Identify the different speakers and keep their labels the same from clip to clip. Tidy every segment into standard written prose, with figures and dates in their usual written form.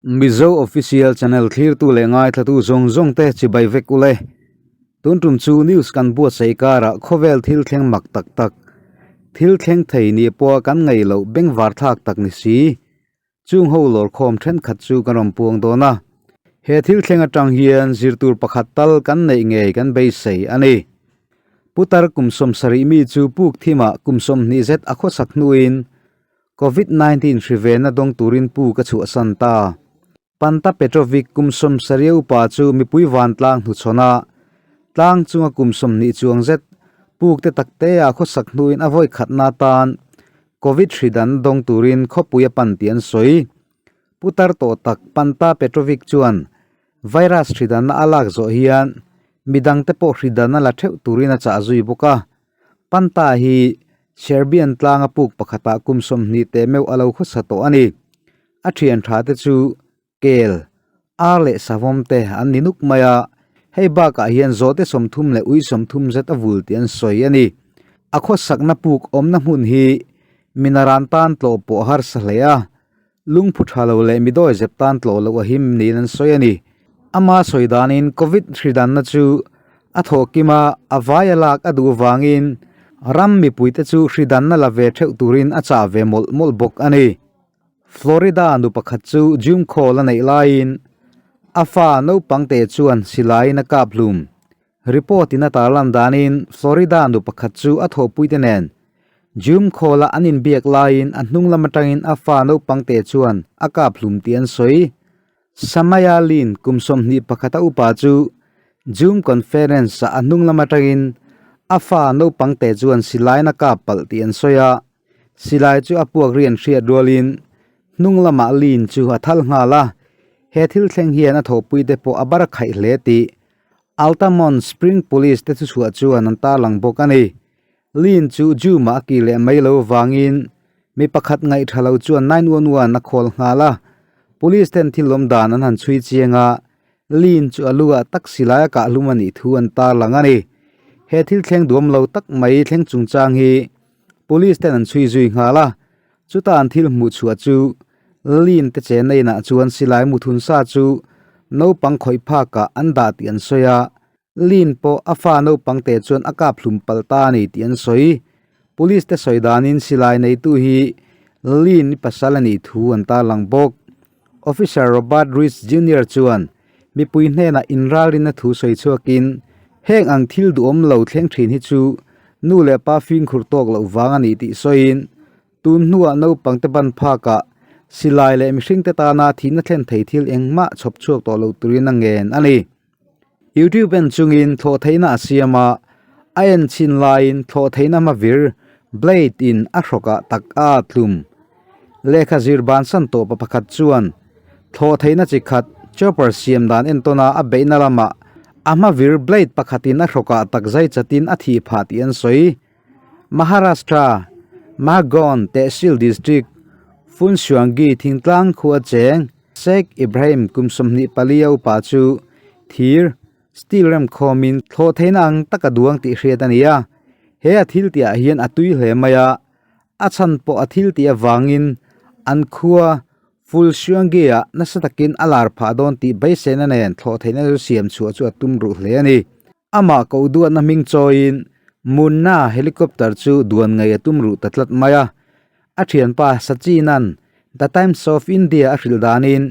Speaker 1: Mizo Official Channel thlirtu leh ngaithlatu zawng zawng te chibai vek ule. Tun tum chu news kan buatsaih karah khawvel thil thleng mak tak tak, thil thleng thei ni pawha kan ngaih loh bengvar thlak tak ni si. Chung ho lawrkhawm thenkhat chu kan rawn puang dawn a. He thil thleng atang hian zirtur pakhat tal kan neih ngei kan beisei a ni. Putar kum 70 mi chu puk thimah kum 20 zet a khawsak hnuin Covid 19 hri vena dawng turin puk a chhuahsan ta. Panta Petrovic kum 70 upa chu mipui vantlang hnuchhawn a, tlang chunga kum 20 chuang zet puk te takte a khawsak hnuin a vawi khatna tan Covid hri dan dawng turin khawpui a pan tih an sawi. Putar tawh tak Panta Petrovic chuan virus hri danna a lak zawh hian midang te pawh hri dan a la theuh turin a chah zui bawk a. Panta hi Serbian tlanga puk pakhatah kum 20 teh meuh a lo khawsa tawh a ni. A thian tha te chu kel, ar leh savawm te an ni nuk mai a, hei bakah hian zawhte 30 leh ui 30 zet a vul tih an sawi a ni. A khawsakna puk awmna hmun hi minaran tan tlawh pawh harsa hle a, lungphu tha lo leh midawi zep tan tlawh loh a him niin an sawi a ni. Ama sawi danin Covid hridanna chu a thawh kim a, a vai a lak a duh vangin ram mipuite chu hridanna la ve theuh turin a chah ve mawlh mawlh bawk a ni. Florida nu pakhat chu Zoom call a neih laiin a fa naupang te chuan silaiin a kap hlum. Report in a tarlan danin Florida nu pakhat chu a thawhpui te nen Zoom call a an inbiak laiin a hnung lam atangin a fa naupang te chuan a kap hlum tih an sawi. Samaya Lin kum 21 a upa chu Zoom conference ah a hnung lam atangin a fa naupang te chuan silaiin a kap palh tih an sawi a. Silai chu a puak ri an hriat rualin hnung lamah Lin chu a thal nghal a, he thil thleng hian a thawhpui te pawh a bar khaih hle tih Altamont Spring Police te thuchhuah chuan an tarlang bawk a ni. Lin chu Zoom ah a ki leh mai lo vangin mi pakhat ngaihtha lo chuan 911 a call nghal a, Police ten thil awm dan an han chhui chiang a, Lin chu a lu ah tak silai a kah hlum a nih thu an tarlang a ni. He thil thleng duam lo tak mai thleng chungchang hi Police ten an chhui zui nghal a, chuta an thil hmuh chhuah chu Lin te chenna inah chuan silai muthun sa chu naupang khawih phakah an dah tih an sawi a, Lin pawh a fa naupang te chuan a kap hlum palh ta a ni tih an sawi. Police te sawi danin silai neitu hi Lin i pasal a nih thu an tarlang bawk. Officer Robert Ruiz Junior chuan mipui hnenah inralrinna thu sawi chhuakin heng ang thil duhawm lo thleng thin hi chu nu leh pa fimkhur tawk loh vang a ni tih sawiin tun hnuah naupang te ban phakah silai leh mihring te tana thihna thlen thei thil engmah chhawp chhuak tawh lo turin a ngen a ni. YouTube en chungin thlawh theihna a siam a, a en chhin laiin thlawh theihna hma vir blade in a hrawkah tak a tlum. Lehkha zir bansan tawh pa pakhat chuan thlawh theihna chi khat chopper siam dan entawna a beihna lamah a hma vir blade pakhatin a hrawkah tak zai chatin a thih phah tih an sawi. Maharashtra, Mahgaon Tehsil District, Phunsuangi thingtlang khua cheng Sheikh Ibrahim kum 24 a upa chu thir, steel rem khawmin thlawh theihna ang taka duang tih hriat a ni a. He a thil tihah hian a tui hle mai a, a chhan pawh a thil tih avangin an khua Phulsuangi ah nasa takin a lar phah dawn tih beiseina nen thlawh theihna chu siam chhuah chu a tum ruh hle a ni. Amah koh duatna hming chawiin Munna helicopter chu duan ngei a tum ruh ta tlat mai a. A thianpa Sachin-a'n The Times of India a hrilh danin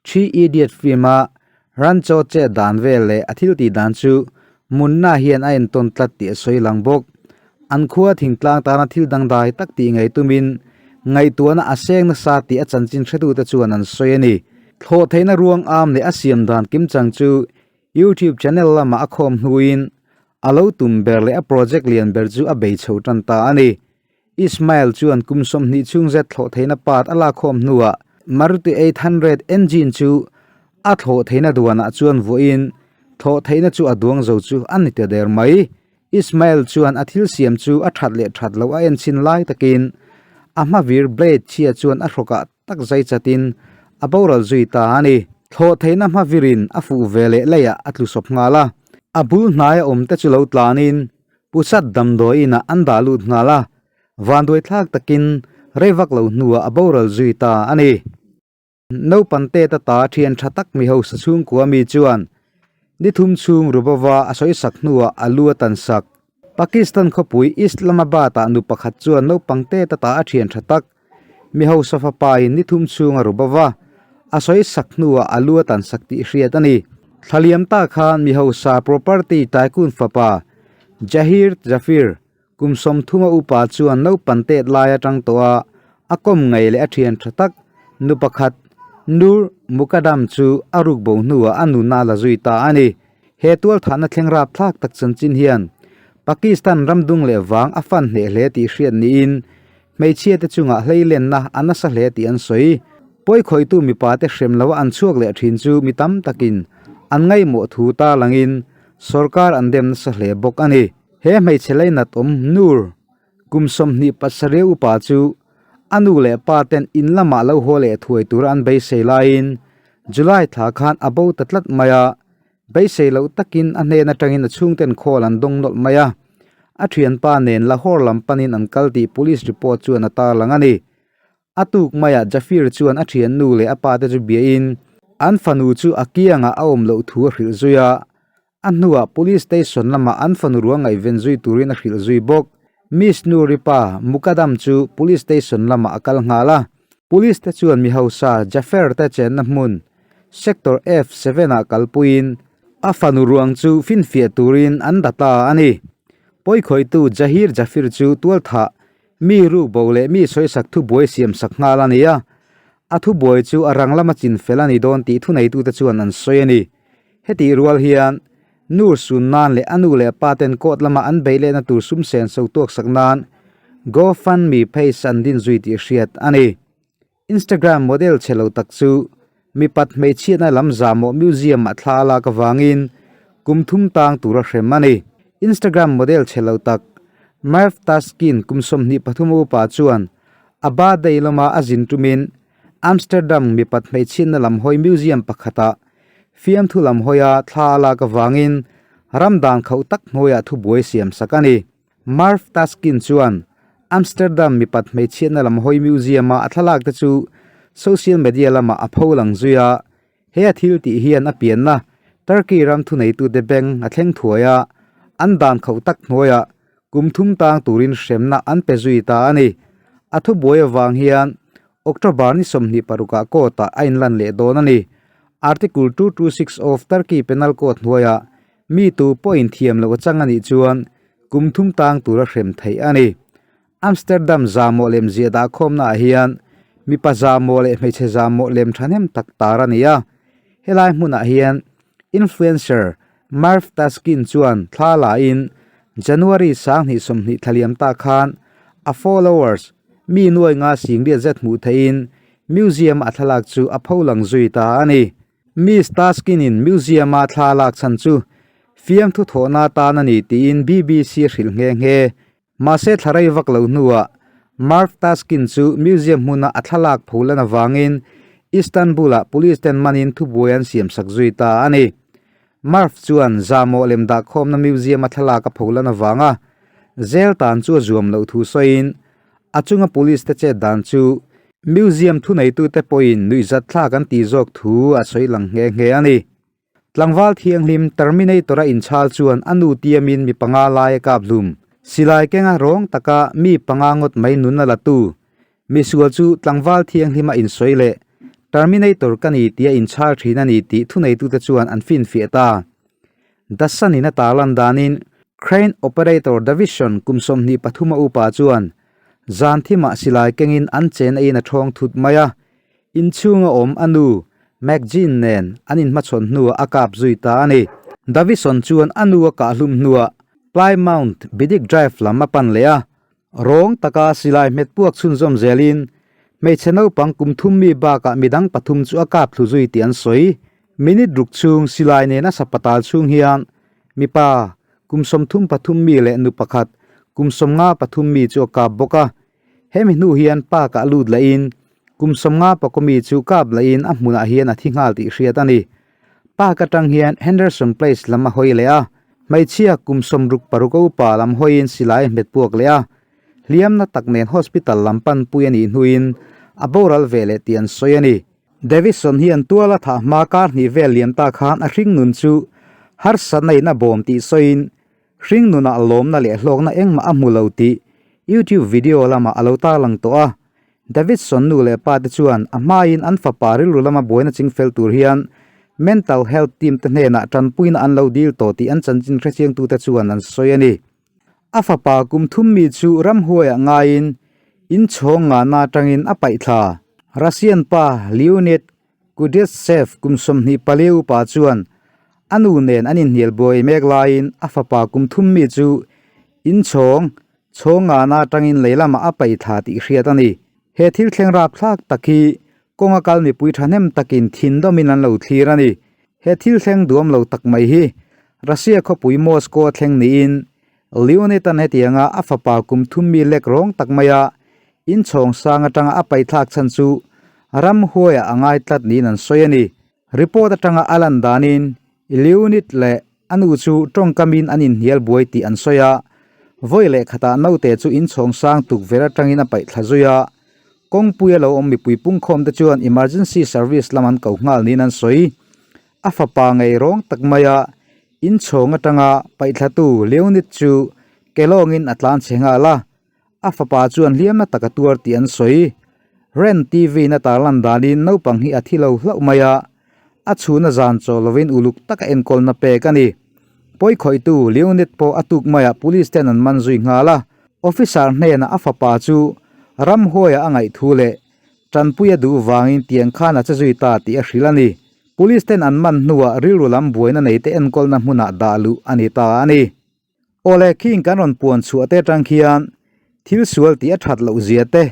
Speaker 1: Three Idiot film-a Rancho chet dan vel leh a thil tih dan chu Munna hian a entawn tlat tih a sawi lang bawk. An khua thingtlang tana thil dangdai tak tih ngei tumin ngaihtuahna a seng nasa tih a chanchin hretute chuan an sawi a ni. Thlawh theihna ruang am leh a siam dan kimchang chu YouTube channel lamah a khawm hnuin a lo tum ber leh a project lian ber chu a bei chho tan ta a ni. Ismail chuan kum 20 chhung zet thlawh theihna part a lak khawm hnuah Maruti 800 engine chu a thlawh theihna duanah chuan vuahin thlawh theihna chu a duang zo chu a ni ta der mai. Ismail chuan a thil siam chu a that leh that lo a en chhin lai takin a hma vir blade chhia chuan a hrawkah tak zai chatin a boral zui ta a ni. Thlawh theihna hma virin a fuh ve leh leiah a tlu sawp nghal a. A bul hnaia awm te chu lo tlanin Pusat damdawiinah an dah lut nghal a, vanduai thlak takin rei vak lo hnuah a boral zui ta a ni. Naupang tet ata thian tha tak mi hausa chhungkua mi chuan ni thum chhung Rubova a sawi sak hnuah a lu a tan sak. Pakistan khawpui Islamabad-ah nu pakhat chuan naupang tet ata a thian tha tak mi hausa fapain ni thum chhung a Rubova a sawi sak hnuah a lu a tan sak tih hriat a ni. Thlaliam ta khan mi hausa property tycoon fapa Jahir Jafir Kum sawmthuma upa chuan naupan tet lai atang tawh a, a kawm ngei leh a thian tha tak nu pakhat Nur Mukadam chu a ruk bo hnuah a nunna a la zui ta a ni. He tualthahna thleng rapthlak tak chanchin hian Pakistan ramdung leh vang a fan hneh hle tih hriat niin hmeichhia te chungah hleilenna a nasa hle tih an sawi. Pawikhawitu mipa te hrem loa an chhuak leh thin chu mi tam takin an ngaihmawh thu tarlangin sorkar an dem nasa hle bawk a ni. He hmeichhe leinat awm Nur kum 27 upa chu a nu leh pa ten in lamah lo haw leh thuai tura an beisei laiin July thla khan a bo ta tlat mai a, beisei loh takin a hnen atangin a chhungten khawl an dawng nawlh mai a, a thianpa nen Lahore lam panin an kal tih police report chuan a tarlang a ni. A tuk maiah Jafir chuan a thiannu leh a pate chu biain an fanu chu a kiangah a awm loh thu a hrilh zui a, a hnuah police station lamah an fanu ruang ngaihven zui turin a hrilh zui bawk. Miss Noori pa Mukadam chu police station lamah a kal nghal a, police te chuan mi hausa Jaffer te chenna hmun Sector F seven ah kalpuiin a fanu ruang chu finfiah turin an da ta a ni. Pawikhawitu Jahir Jafir chu tualthah Mi ruk bo leh mi sawisak thubuai siam sak nghal a ni a, a thubuai chu a rang lama chin fel a ni dawn tih thuneitute chuan an sawi a ni. Hetih rual hian Nur sun nan leh a nu leh pa ten court lama an beih lehna tur sum sen so tuak sak nan GoFundMe page an din zui tih hriat a ni. Instagram model chhe lo tak chu mipat hmeichhiatna lam zahmawh museum ah thla a lak avangin kum thum tang tur a hrem a ni. Instagram model chhe lo tak Merv Taskin kum 23 upa chuan a birthday lama a zin tumin Amsterdam mipat hmeichhiatna lam hawi museum pakhatah fiamthu lam hawia thla a lak avangin ram dan khauh tak hnuaiah thubuai siam sak a ni. Merv Taskin chuan Amsterdam mipat hmeichhiatna lam hawi museum-a a thlalak te chu social media lamah a pho lang zui a, he a thil tih hian a pianna Turkey ram thuneitute beng a thleng thuai a, an dan khauh tak hnuaiah kum thum tang turin hremna an pe zui ta a ni. A thubuai avang hian October ni 26 ah court-ah a inlan leh dawn a ni. Article 226 of Turkey Penal Code hnuaiah Mi tu pawhin thiam loh a chang a nih chuan kum thum tang tura hrem theih a ni. Amsterdam zahmawh lem ziah dah khawmnaah hian mipa zahmawh leh hmeichhe zahmawh lem thahnem tak tar a ni a. Helai hmunah hian influencer Merv Taskin chuan thla lain January 2020 thlaliam ta khan a followers mi nuai nga singriat zet hmuh theihin museum a thlalak chu a pholang zui ta a ni. Miss Taskin-in museum-a thla lak chhan chu fiamthu thawhna atan a ni tiin BBC a hrilh nghe nghe. Mahse thla rei vak lo hnuah Merv Taskin chu museum hmuna a thlalak pholan avangin Istanbul-ah police ten manin thubuai an siamsak zui ta a ni. Merv chuan zahmawh lem dahkhawmna museum-a thlalak a pholan avanga jail tan chu a zuam loh thu sawiin a chunga police te chet dan chu Museum thuneitute pawhin nuihzat thlak an tih zawk thu a sawi lang nghe nghe a ni. Tlangval thianghlim Terminator-a inchhal chuan a nu tiamin mi panga lai a kap hlum. Silai kenga rawng taka mi panga ngawt mai nun a la tu. Misual chu tlangval thianghlima insawi leh Terminator ka ni tia inchhal thin a ni tih thuneitute chuan an finfiah ta. Dasanin a tarlan danin Crane Operator Davison kum 23 a upa chuan Zan thimah silai kengin an chen a in a thawng thut mai a, inchhunga awm a nu McGinn nen an inhmachhawn hnuah a kap zui ta a ni. Davison chuan a nu a kah hlum hnuah Plymouth Biddick Drive lam a pan leh a, rawng taka silai hmet puak chhunzawm zelin hmeichhe naupang kum thum mi bakah midang pathum chu a kap thlu zui tih an sawi. Minute ruk chhung silai nena sapatal chhung hian mipa Kum 33 mi leh nu pakhat, kum 53 mi chu a kap bawk a. Hemi hnu hian park ah lut lahin kum 50 mi chu kap lahin a hmunah hian a thi nghal tih hriat a ni. Park atang hian Henderson Place lam a hawi leh a, hmeichhia kum 66 a upa lam hawiin silai a hmet puak leh a. Hliamna tak nen hospital lam panpui a nih hnuin a boral ve leh tih an sawi a ni. Davidson hian tuala thah hma kar hnih vel liam ta khan a hringnun chu harsatna in a bawm tih sawiin hringnunah lawmna leh hlawkna engmah a hmu lo tih YouTube video lamah a lo tarlang tawh a. Davidson nu leh pa te chuan a hmain an fapa rilru lama buaina chingfel tur hian mental health team te hnenah tanpuina an lo dil tawh tih an chanchin hrechiangtute chuan an sawi a ni. A fapa kum thum mi chu ramhuaiah ngaiin inchhawng ngahna atangin a paih thla. Russian pa Leonid Kudryavtsev kum 24 upa chuan a nu nen an inhnial buai mek laiin a fapa kum thum mi chu inchhawng chhawng ngahna atangin lei lamah a paih thla tih hriat a ni. He thil thleng rapthlak tak hi kawnga kal mipui thahnem takin thin dawmin an lo thlir a ni. He thil thleng duam lo tak mai hi Russia khawpui Moscow a thleng niin Leonid-a'n hetianga a fapa kum thum mi lek rawng tak maia inchhawng sang atanga a paithlak chhan chu ramhuaiah a ngai tlat niin an sawi a ni. Report atanga a lan danin Leonid leh a nu chu tawngkamin an inhnial buai tih an sawi a, vawi leh khatah naute chu inchhawng sang tukverh atangin a paihthla zui a, kawngpui a lo awm mipui pungkhawm te chuan emergency service lam an ko nghal niin an sawi. A fapa ngei rawng tak maia inchhawng atanga paihthlatu Leonid chu kelawngin a tlan chhe nghal a, a fapa chuan hliamna tak a tuar tih an sawi. Ren TV in a tarlan danin naupang hi a thi lo hlauh mai a, a chhuna zan chaw lovin uluk taka enkawlna pek a ni. Pawikhawihtu Leonid pawh a tuk maiah police ten an man zui nghal a, officer hnenah a fapa chu ramhuaiah a ngaih thu leh tanpui a duh vangin tiang khan a che zui ta tih a hrilh a ni. Police ten an man hnuah rilru lam buaina neite enkawlna hmunah dah luh a ni ta a ni. Awle khing kan rawn puan chhuah te atang khian thil sual tih a that loh zia te,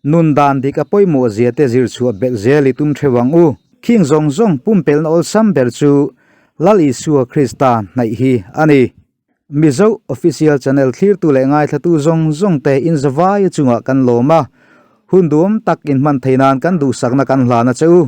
Speaker 1: nun dan dik a pawimawh zia te zir chhuah belh zel i tum theuh ang u. Khing zawng zawng pumpelna awlsam ber chu Lal Isua Krista hnaih hi a ni. Mizo Official Channel thlirtu leh ngaithlatu zawng zawng te inzavaia chungah kan lawm a, hun duam tak inhman thei nan kan duhsakna kan hlan a che u.